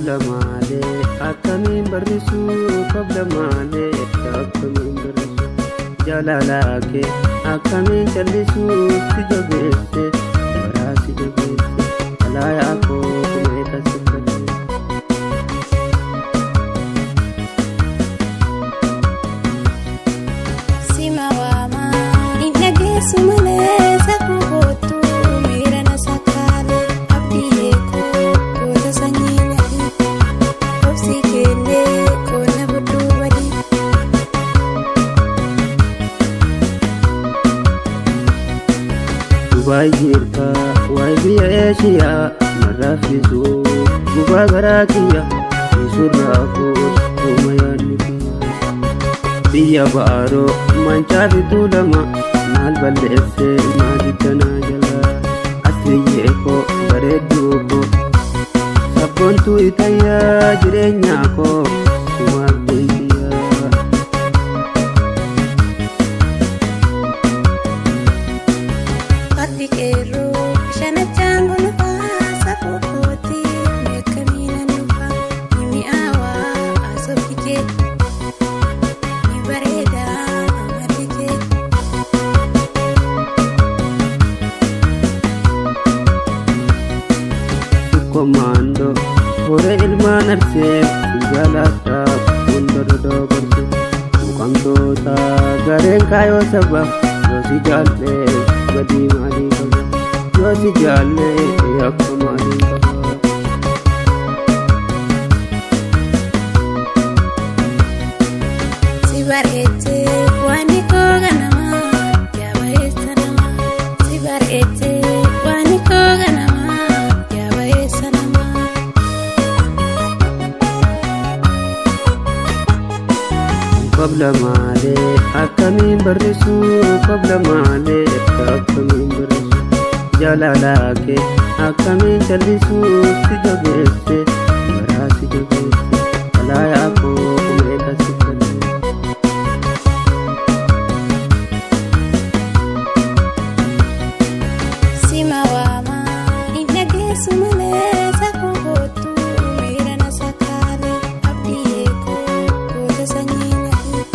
Kabla maalee akkamiin barrisuu, kabla maalee akkamiin barrisuu, jaalalaa kee akkamiin callisuu, si jabeesse garaa si jabeesse, alaayaa koo meeqa si barreesse. Sima waamaa hin dhageessu malee safuu kootu miira na sakaalee abdii eekoo goota sanyii nadhii obsii keellee qonna budduu badii. Dubaay jirta waay biyya Eeshiyaa, narraafisuu gubaa garaa kiyya isurraa fuus dhuma yaadni kiyya. Biyya Baaroo mancaa fi Tuulama maal balleessee maa diddanaa jalaa, asliyyee koo bareedduu koo sabboontuu itayyaa jireenyaa koo sumaaf deemtiyyaa. Fardi qeerroo shanachaan golfaa safuu kooti meeqamiina nufa ni mi'aawaa asobdi kee ni bareedaa amalli kee. Komando hore ilmaan arsee jaaladhaa hunda dodogorse, muqamtoota gareen kaayoo saba, yoo si jaallee badii maalii qaba, yoo si jaallee yakka maalii qaba. Si bareechee waan koo ganamaa yaa bareessa namaa. Si bareechee waan koo ganamaa yaa bareessa namaa. Kabla maalee akkamiin barrisuu, kabla maalee akkamiin barrisuu, jaalalaa kee akkamiin callisuu, si jabeesse garaa si jabeesse, alaayaa koo meeqa si barreesse. Sima waamaa hin dhageessu malee safuu kootu miira na sakaalee abdii eekoo goota sanyii nadhii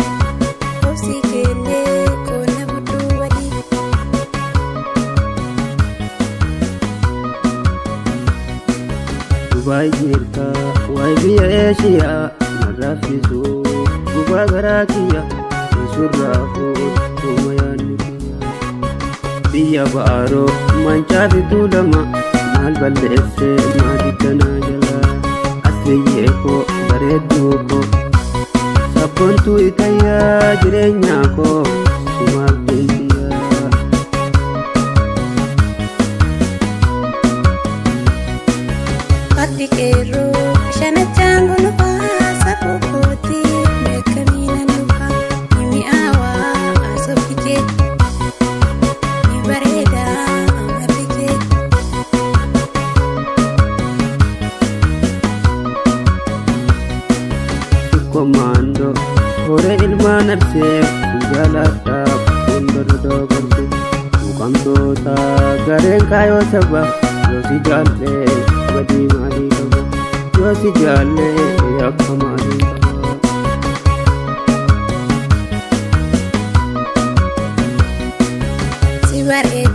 obsii keellee qonna budduu badii. Dubaay jirta waay biyya Eeshiyaa, narraafisuu gubaa garaa kiyya isurraa fuus dhuma yaadni kiyya. Biyya Baaroo mancaa fi Tuulama maal balleessee maa diddanaa jalaa, asliyyee koo bareedduu koo sabboontuu itayyaa jireenyaa koo sumaaf deemtiyyaa. Fardi qeerroo shanachaan golfaa safuu kooti meeqamiina nufa ni mi'aawaa asobdi kee ni bareedaa amalli kee. Komando hore ilmaan arsee jaaladhaa hunda dodogorse, muqamtoota gareen kaayoo saba, yoo si jaallee badii maalii qaba, yoo si jaallee yakka maalii qaba. Si bareechee.